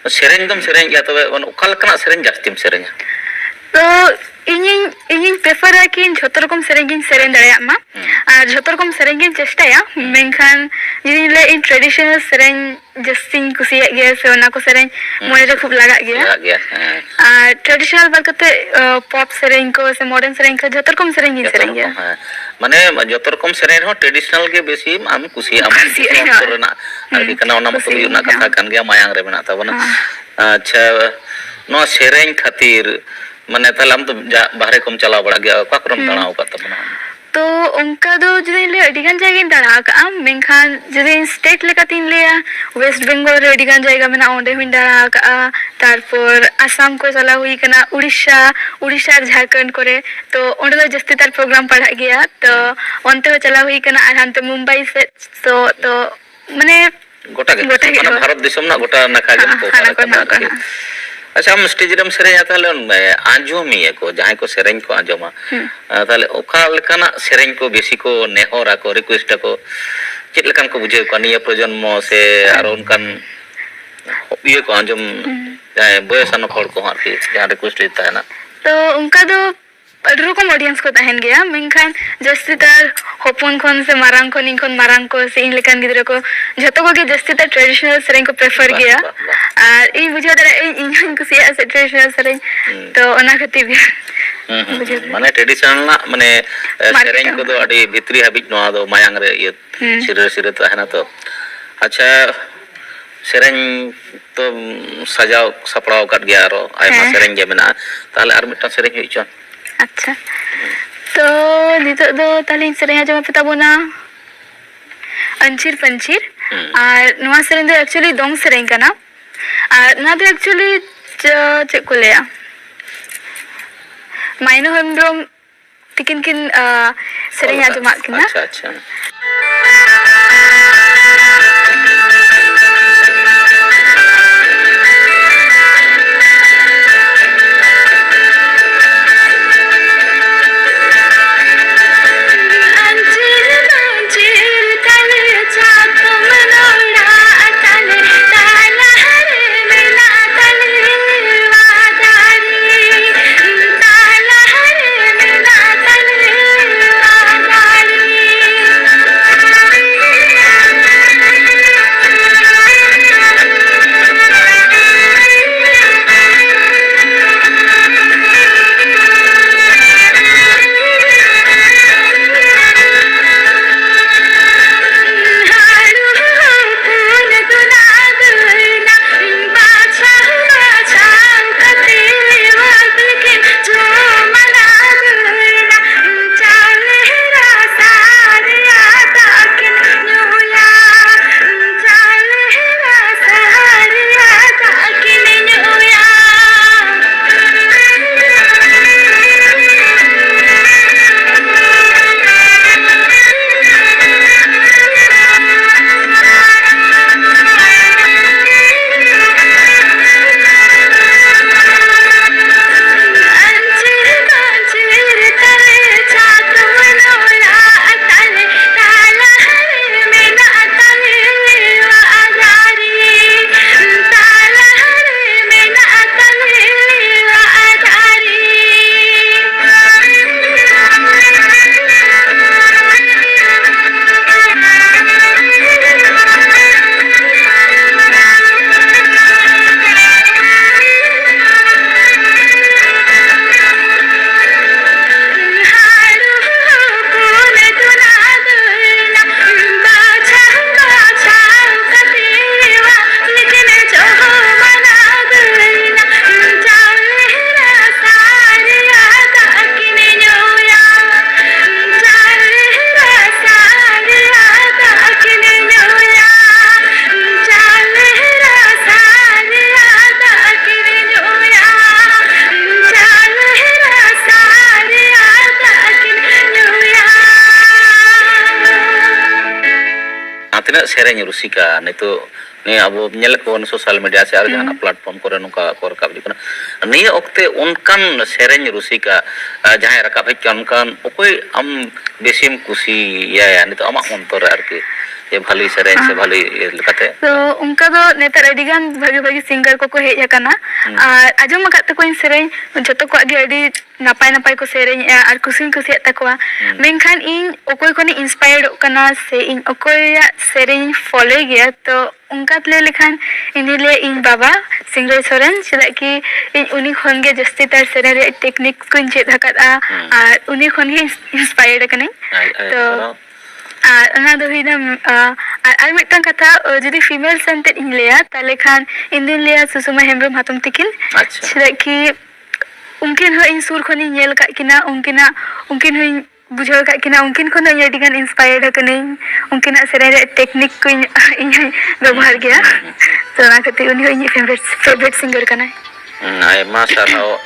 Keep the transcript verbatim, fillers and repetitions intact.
ᱥᱮᱨᱮᱧ ᱫᱚᱢ ᱥᱮᱨᱮᱧ ᱜᱮᱭᱟ, ᱛᱚᱵᱮ ᱚᱱ-, ᱚᱠᱟ ᱞᱮᱠᱟᱱᱟᱜ ᱥᱮᱨᱮᱧ ᱡᱟᱹᱥᱛᱤᱢ ᱥᱮᱨᱮᱧᱟ? ᱛᱚ ᱤᱧᱤᱧ, ᱤᱧᱤᱧ ᱯᱨᱮᱯᱷᱟᱨᱟ ᱠᱤ ᱤᱧ ᱡᱷᱚᱛᱚ ᱨᱚᱠᱚᱢ ᱥᱮᱨᱮᱧ ᱜᱤᱧ ᱥᱮᱨᱮᱧ ᱫᱟᱲᱮᱭᱟᱜ ᱢᱟ᱾ ᱦᱩᱸ᱾ ᱟᱨ ᱡᱷᱚᱛᱚ ᱨᱚᱠᱚᱢ ᱥᱮᱨᱮᱧ ᱜᱤᱧ ᱪᱮᱥᱴᱟᱭᱟ, ᱦᱩᱸ᱾ ᱢᱮᱱᱠᱷᱟᱱ ᱡᱩᱫᱤᱧ ᱞᱟᱹᱭᱟ, ᱤᱧ ᱴᱨᱮᱰᱤᱥᱚᱱᱟᱞ ᱥᱮᱨᱮᱧ ᱡᱟᱹᱥᱛᱤᱧ ᱠᱩᱥᱤᱭᱟᱜ ᱜᱮᱭᱟ, ᱥᱮ ᱚᱱᱟ ᱠᱚ ᱥᱮᱨᱮᱧ ᱦᱩᱸ᱾ ᱢᱚᱱᱮ ᱨᱮ ᱠᱷᱩᱵ ᱞᱟᱜᱟᱜ ᱜᱮᱭᱟ᱾ ᱞᱟᱜᱟᱜ ᱜᱮᱭᱟ, ᱦᱮᱸ᱾ ᱟᱨ ᱴᱨᱮᱰᱤᱥᱚᱱᱟᱞ ᱵᱟᱫ ᱠᱟᱛᱮ, ᱟ, ᱯᱚᱯ ᱥᱮᱨᱮᱧ ᱠᱚ ᱥᱮ ᱢᱚᱰᱟᱨᱱ ᱥᱮᱨᱮᱧ ᱠᱚ, ᱡᱷᱚᱛᱚ ᱨᱚᱠᱚᱢ ᱥᱮᱨᱮᱧ ᱜᱤᱧ ᱡᱚᱛᱚ ᱥᱮᱨᱮᱧ ᱜᱮᱭᱟ᱾ ᱨᱚᱠᱚᱢ, ᱦᱮᱸ᱾ ᱢᱟᱱᱮ, ᱡᱚᱛᱚ ᱨᱚᱠᱚᱢ ᱥᱮᱨᱮᱧ ᱨᱮᱦᱚᱸ ᱴᱨᱮᱰᱤᱥᱚᱱᱟᱞ ᱜᱮ ᱵᱮᱥᱤ ᱟᱢ ᱠᱩᱥᱤᱭᱟᱜᱼᱟ, ᱠᱩᱥᱤᱭᱟᱜ ᱚᱠᱛᱚ ᱦᱮᱸ᱾ ᱨᱮᱱᱟᱜ ᱟᱨᱠᱤ ᱦᱩᱸ, ᱠᱟᱱᱟ, ᱚᱱᱟ ᱢᱟᱛᱚ ᱠᱩᱥᱤᱭᱟᱜ ᱦᱩᱭᱩᱜ ᱨᱮᱱᱟᱜ ᱦᱮᱸ᱾ ᱠᱟᱛᱷᱟ ᱠᱟᱱ ᱜᱮᱭᱟ, ᱢᱟᱭᱟᱝ ᱨᱮ ᱢᱮᱱᱟᱜ ᱛᱟᱵᱚᱱᱟ᱾ ᱦᱮᱸ᱾ ᱟᱪᱪᱷᱟ, ᱱᱚᱣᱟ ᱥᱮᱨᱮᱧ ᱠᱷᱟᱹᱛᱤᱨ, ᱢᱟᱱᱮ, ᱛᱟᱦᱞᱮ ᱟᱢ ᱫᱚ ᱡᱟ-, ᱵᱟᱦᱨᱮ ᱠᱚᱢ ᱪᱟᱞᱟᱣ ᱵᱟᱲᱟᱜ ᱜᱮᱭᱟ, ᱚᱠᱟ ᱠᱚᱨᱮᱢ ᱦᱩᱸ᱾ ᱫᱟᱬᱟ ᱟᱠᱟᱫ ᱛᱟᱵᱚᱱᱟ? ᱛᱚ, ᱚᱱᱠᱟ ᱫᱚ ᱡᱩᱫᱤᱧ ᱞᱟᱹᱭᱟ, ᱟᱹᱰᱤ ᱜᱟᱱ ᱡᱟᱭᱜᱟᱧ ᱫᱟᱬᱟ ᱟᱠᱟᱫᱼᱟ, ᱢᱮᱱᱠᱷᱟᱱ ᱡᱩᱫᱤ ᱥᱴᱮᱴ ᱞᱮᱠᱟᱛᱤᱧ ᱞᱟᱹᱭᱟ, ᱳᱭᱮᱥᱴ ᱵᱮᱝᱜᱚᱞ ᱨᱮ ᱟᱹᱰᱤ ᱜᱟᱱ ᱡᱟᱭᱜᱟ ᱢᱮᱱᱟᱜᱼᱟ, ᱚᱸᱰᱮ ᱦᱚᱸᱧ ᱫᱟᱬᱟ ᱟᱠᱟᱫᱼᱟ᱾ ᱛᱟᱨᱯᱚᱨ ᱟᱥᱟᱢ ᱠᱚ ᱪᱟᱞᱟᱣ ᱦᱩᱭ ᱠᱟᱱᱟ, ᱩᱲᱤᱥᱥᱟ, ᱩᱲᱤᱥᱥᱟ ᱟᱨ ᱡᱷᱟᱲᱠᱷᱚᱸᱰ ᱠᱚᱨᱮ᱾ ᱛᱚ, ᱚᱸᱰᱮ ᱫᱚ ᱡᱟᱹᱥᱛᱤ ᱛᱟᱨ ᱯᱨᱳᱜᱨᱟᱢ ᱯᱟᱲᱟᱜ ᱜᱮᱭᱟ, ᱛᱚ ᱦᱩᱸ᱾ ᱚᱱᱛᱮ ᱦᱚᱸ ᱪᱟᱞᱟᱣ ᱦᱩᱭ ᱠᱟᱱᱟ᱾ ᱟᱨ ᱦᱟᱱᱛᱮ ᱢᱩᱢᱵᱟᱭ ᱥᱮᱫ, ᱛᱚ, ᱛᱚ ᱢᱟᱱᱮ ᱜᱚᱴᱟ ᱜᱮ? ᱜᱚᱴᱟ ᱜᱮ, ᱢᱟᱱᱮ ᱦᱳᱭ᱾ ᱵᱷᱟᱨᱚᱛ ᱫᱤᱥᱚᱢ ᱨᱮᱱᱟᱜ ᱜᱚᱴᱟ ᱱᱟᱠᱷᱟ ᱜᱮᱢ ᱦᱟᱱᱟ ᱠᱚᱵᱷᱟᱨ ᱠᱚᱨᱮ, ᱟᱠᱟᱫᱟ ᱱᱟᱣᱟ ᱠᱚᱨᱮ, ᱟᱨᱠᱤ᱾ ᱦᱮᱸ᱾ ᱟᱪᱪᱷᱟ, ᱟᱢ ᱥᱴᱮᱡ ᱨᱮᱢ ᱥᱮᱨᱮᱧᱟ, ᱛᱟᱦᱞᱮ, ᱮ, ᱟᱸᱡᱚᱢᱤᱭᱟᱹ ᱠᱚ, ᱡᱟᱦᱟᱸᱭ ᱠᱚ ᱥᱮᱨᱮᱧ ᱠᱚ ᱟᱸᱡᱚᱢᱟ, ᱦᱩᱸ᱾ ᱮ, ᱛᱟᱦᱞᱮ ᱚᱠᱟ ᱞᱮᱠᱟᱱᱟᱜ ᱥᱮᱨᱮᱧ ᱠᱚ ᱵᱮᱥᱤ ᱠᱚ ᱱᱮᱦᱚᱨᱟ ᱠᱚ, ᱨᱤᱠᱩᱭᱮᱥᱴ ᱟᱠᱚ, ᱪᱮᱫ ᱞᱮᱠᱟᱱ ᱠᱚ ᱵᱩᱡᱷᱟᱹᱣ ᱠᱚᱣᱟ ᱱᱤᱭᱟᱹ ᱯᱨᱚᱡᱚᱱᱢᱚ ᱥᱮ ᱦᱮᱸ᱾ ᱟᱨᱚ ᱚᱱᱠᱟᱱ ᱤᱭᱟᱹ ᱠᱚ ᱟᱸᱡᱚᱢ, ᱦᱩᱸ᱾ ᱡᱟᱦᱟᱸᱭ ᱵᱚᱭᱮᱥᱟᱱ ᱦᱚᱲ ᱠᱚᱦᱚᱸ ᱟᱨᱠᱤ, ᱡᱟᱦᱟᱸ ᱨᱤᱠᱩᱭᱮᱥᱴ ᱡᱩᱫᱤ ᱛᱟᱦᱮᱱᱟ? ᱛᱚ, ᱚᱱᱠᱟ ᱫᱚ ᱟᱹᱰᱤ ᱨᱚᱠᱚᱢ ᱚᱰᱤᱭᱮᱱᱥ ᱠᱚ ᱛᱟᱦᱮᱱ ᱜᱮᱭᱟ, ᱢᱮᱱᱠᱷᱟᱱ ᱡᱟᱹᱥᱛᱤ ᱛᱟᱨ ᱦᱚᱯᱚᱱ ᱠᱷᱚᱱ ᱥᱮ ᱢᱟᱨᱟᱝ ᱠᱷᱚᱱ, ᱤᱧ ᱠᱷᱚᱱ ᱢᱟᱨᱟᱝ ᱠᱚ ᱥᱮ ᱤᱧ ᱞᱮᱠᱟᱱ ᱜᱤᱫᱽᱨᱟᱹ ᱠᱚ, ᱡᱷᱚᱛᱚ ᱠᱚᱜᱮ ᱡᱟᱹᱥᱛᱤ ᱛᱟᱨ ᱴᱨᱮᱰᱤᱥᱚᱱᱟᱞ ᱥᱮᱨᱮᱧ ᱠᱚ ᱯᱨᱮᱯᱷᱟᱨ ᱵᱟᱦ, ᱜᱮᱭᱟ᱾ ᱵᱟᱦ, ᱵᱟᱦ᱾ ᱟᱨ ᱤᱧ ᱵᱩᱡᱷᱟᱹᱣ ᱫᱟᱲᱮᱭᱟᱜᱼᱟ, ᱤᱧ, ᱤᱧ ᱦᱚᱸᱧ ᱠᱩᱥᱤᱭᱟᱜᱼᱟ ᱥᱮ ᱴᱨᱮᱰᱤᱥᱚᱱᱟᱞ ᱥᱮᱨᱮᱧ, ᱦᱩᱸ᱾ ᱛᱚ ᱚᱱᱟ ᱠᱷᱟᱹᱛᱤᱨ ᱜᱮ᱾ ᱦᱩᱸ, ᱦᱩᱸ, ᱵᱩᱡᱷᱟᱹᱣ ᱦᱩᱸ᱾ ᱫᱟᱲᱮᱭᱟᱜᱼᱟ᱾ ᱢᱟᱱᱮ ᱴᱨᱮᱰᱤᱥᱚᱱᱟᱞ ᱨᱮᱱᱟᱜ, ᱢᱟᱱᱮ, ᱮ, ᱢᱟᱨᱠᱮᱴ ᱥᱮᱨᱮᱧ ᱨᱮ᱾ ᱠᱚᱫᱚ ᱟᱹᱰᱤ ᱵᱷᱤᱛᱨᱤ ᱦᱟᱹᱵᱤᱡ ᱱᱚᱣᱟ ᱫᱚ ᱢᱟᱭᱟᱝ ᱨᱮ ᱤᱭᱟᱹ ᱦᱩᱸ᱾ ᱥᱤᱨᱟᱹ ᱥᱤᱨᱟᱹ ᱛᱟᱦᱮᱱᱟ ᱛᱚ᱾ ᱟᱪᱪᱷᱟ, ᱥᱮᱨᱮᱧ ᱛᱚᱢ ᱥᱟᱡᱟᱣ ᱥᱟᱯᱲᱟᱣ ᱟᱠᱟᱫ ᱜᱮᱭᱟ, ᱟᱨᱚ ᱟᱭᱢᱟ ᱦᱮᱸ᱾ ᱥᱮᱨᱮᱧ ᱜᱮ ᱢᱮᱱᱟᱜᱼᱟ, ᱛᱟᱦᱞᱮ ᱟᱨ ᱢᱤᱫᱴᱟᱝ ᱥᱮᱨᱮᱧ ᱦᱩᱭ ᱦᱚᱪᱚ᱾ ᱟᱪᱪᱷᱟ, ᱛᱚ ᱱᱤᱛᱚᱜ ᱫᱚ ᱛᱟᱦᱞᱮᱧ ᱥᱮᱨᱮᱧ ᱟᱸᱡᱚᱢ ᱟᱯᱮ ᱛᱟᱵᱚᱱᱟ ᱟᱹᱧᱪᱤᱨ ᱯᱟᱹᱧᱪᱤᱨ᱾ ᱦᱩᱸ᱾ ᱟᱨ ᱱᱚᱣᱟ ᱥᱮᱨᱮᱧ ᱫᱚ actually ᱫᱚᱝ ᱥᱮᱨᱮᱧ ᱠᱟᱱᱟ᱾ ᱟᱨ ᱱᱚᱣᱟ ᱫᱚ actually ᱪᱮ-, ᱪᱮᱫ ᱠᱚ ᱞᱟᱹᱭᱟ, ᱢᱟᱭᱱᱟ ᱦᱮᱢᱵᱨᱚᱢ ᱛᱤᱠᱤᱱ ᱠᱤᱱ, ᱟ, ᱥᱮᱨᱮᱧ ᱚᱞ ᱟᱠᱟᱫ᱾ ᱟᱸᱡᱚᱢᱟᱫ ᱠᱤᱱᱟ᱾ ᱟᱪᱪᱷᱟ, ᱟᱪᱪᱷᱟ᱾ ᱥᱮᱨᱮᱧ ᱨᱩᱥᱤᱠᱟ ᱱᱤᱛᱚᱜ ᱱᱤᱭᱟᱹ ᱟᱵᱚ ᱧᱮᱞᱮᱫ ᱠᱚᱣᱟ ᱥᱳᱥᱟᱞ ᱢᱤᱰᱤᱭᱟ ᱥᱮ ᱟᱨ ᱡᱟᱦᱟᱱᱟᱜ ᱯᱞᱟᱴᱯᱷᱚᱨᱢ ᱠᱚᱨᱮ ᱱᱚᱝᱠᱟ ᱠᱚ ᱨᱟᱠᱟᱵ ᱦᱤᱡᱩᱜ ᱠᱟᱱᱟ᱾ ᱱᱤᱭᱟᱹ ᱚᱠᱛᱮ ᱚᱱᱠᱟᱱ ᱥᱮᱨᱮᱧ ᱨᱩᱥᱤᱠᱟ, ᱟᱨ ᱡᱟᱦᱟᱸᱭ ᱨᱟᱠᱟᱵ ᱦᱮᱡ ᱠᱟᱱ ᱚᱱᱠᱟᱱ ᱚᱠᱚᱭ ᱟᱢ ᱵᱮᱥᱤᱢ ᱠᱩᱥᱤᱭᱟᱭᱟ ᱱᱤᱛᱚᱜ ᱟᱢᱟᱜ ᱚᱱᱛᱚᱨ ᱨᱮ ᱟᱨᱠᱤ, ᱡᱮ ᱵᱷᱟᱞᱤ ᱥᱮᱨᱮᱧ ᱥᱮ ᱵᱷᱟᱞᱤ ᱤᱭᱟᱹ ᱞᱮᱠᱟᱛᱮ? ᱛᱚ ᱚᱱᱠᱟ ᱫᱚ ᱱᱮᱛᱟᱨ ᱟᱹᱰᱤ ᱜᱟᱱ ᱵᱷᱟᱜᱤ ᱵᱷᱟᱜᱤ ᱥᱤᱝᱜᱟᱨ ᱠᱚᱠᱚ ᱦᱮᱡ ᱟᱠᱟᱱᱟ᱾ ᱟᱨ ᱟᱸᱡᱚᱢ ᱟᱠᱟᱫ ᱛᱟᱠᱚᱣᱟᱧ ᱥᱮᱨᱮᱧ, ᱡᱚᱛᱚ ᱠᱚᱣᱟᱜ ᱜᱮ ᱟᱹᱰᱤ ᱱᱟᱯᱟᱭ ᱱᱟᱯᱟᱭ ᱠᱚ ᱥᱮᱨᱮᱧᱮᱜᱼᱟ ᱟᱨ ᱠᱩᱥᱤᱧ ᱠᱩᱥᱤᱭᱟᱜ ᱛᱟᱠᱚᱣᱟ᱾ ᱢᱮᱱᱠᱷᱟᱱ ᱤᱧ ᱚᱠᱚᱭ ᱠᱷᱚᱱᱤᱧ ᱤᱱᱥᱯᱟᱭᱟᱨᱚᱜ ᱠᱟᱱᱟ ᱥᱮ ᱤᱧ ᱚᱠᱚᱭᱟᱜ ᱥᱮᱨᱮᱧ ᱤᱧ ᱯᱷᱳᱞᱳᱭ ᱜᱮᱭᱟ, ᱛᱚ ᱚᱱᱠᱟ ᱞᱟᱹᱭ ᱞᱮᱠᱷᱟᱱ ᱤᱧ ᱞᱟᱹᱭᱟ ᱤᱧ ᱵᱟᱵᱟ ᱥᱤᱝᱨᱟᱹᱭ ᱥᱚᱨᱮᱱ, ᱪᱮᱫᱟᱜ ᱠᱤ ᱤᱧ ᱩᱱᱤ ᱠᱷᱚᱱ ᱜᱮ ᱡᱟᱹᱥᱛᱤ ᱛᱟᱨ ᱥᱮᱨᱮᱧ ᱨᱮᱭᱟᱜ ᱴᱮᱠᱱᱤᱠ ᱠᱚᱧ ᱪᱮᱫ ᱟᱠᱟᱫᱼᱟ᱾ ᱟᱨ ᱩᱱᱤ ᱠᱷᱚᱱ ᱜᱮ ᱤᱱᱥᱯᱟᱭᱟᱨ ᱟᱠᱟᱱᱟᱹᱧ᱾ ᱛᱚ ᱟᱨ ᱚᱱᱟ ᱫᱚ ᱦᱩᱭᱱᱟ᱾ ᱟᱨ ᱟᱨ ᱢᱤᱫᱴᱟᱝ ᱠᱟᱛᱷᱟ, ᱡᱩᱫᱤ ᱯᱷᱤᱢᱮᱞ ᱥᱮᱱ ᱛᱮᱫ ᱤᱧ ᱞᱟᱹᱭᱟ, ᱛᱟᱦᱞᱮ ᱠᱷᱟᱱ ᱤᱧ ᱫᱩᱧ ᱞᱟᱹᱭᱟ ᱥᱩᱥᱩᱢᱟ ᱦᱮᱢᱵᱨᱚᱢ ᱦᱟᱛᱚᱢ ᱛᱤᱠᱤᱱ᱾ ᱪᱮᱫᱟᱜ ᱠᱤ ᱩᱱᱠᱤᱱ ᱦᱚᱸ ᱤᱧ ᱥᱩᱨ ᱠᱷᱚᱱᱤᱧ ᱧᱮᱞ ᱟᱠᱟᱫ ᱠᱤᱱᱟ, ᱩᱱᱠᱤᱱᱟᱜ ᱩᱱᱠᱤᱱ ᱦᱚᱸᱧ ᱵᱩᱡᱷᱟᱹᱣ ᱟᱠᱟᱫ ᱠᱤᱱᱟ, ᱩᱱᱠᱤᱱ ᱠᱷᱚᱱ ᱫᱚ ᱤᱧ ᱟᱹᱰᱤ ᱜᱟᱱ ᱤᱱᱥᱯᱟᱭᱟᱨᱰ ᱟᱠᱟᱱᱟᱹᱧ᱾ ᱩᱱᱠᱤᱱᱟᱜ ᱥᱮᱨᱮᱧ ᱨᱮᱭᱟᱜ ᱴᱮᱠᱱᱤᱠ ᱠᱚᱧ ᱤᱧ ᱦᱚᱸᱧ ᱵᱮᱵᱚᱦᱟᱨ ᱜᱮᱭᱟ᱾ ᱛᱚ ᱚᱱᱟ ᱠᱷᱟᱹᱛᱤᱨ ᱩᱱᱤ ᱦᱚᱸ ᱤᱧᱤᱡ ᱯᱷᱮᱵᱟᱨᱮᱴ ᱯᱷᱮᱵᱟᱨᱮᱴ ᱥᱤᱝᱜᱟᱨ ᱠᱟᱱᱟᱭ᱾ ᱟᱭᱢᱟ ᱥᱟᱨᱦᱟᱣ᱾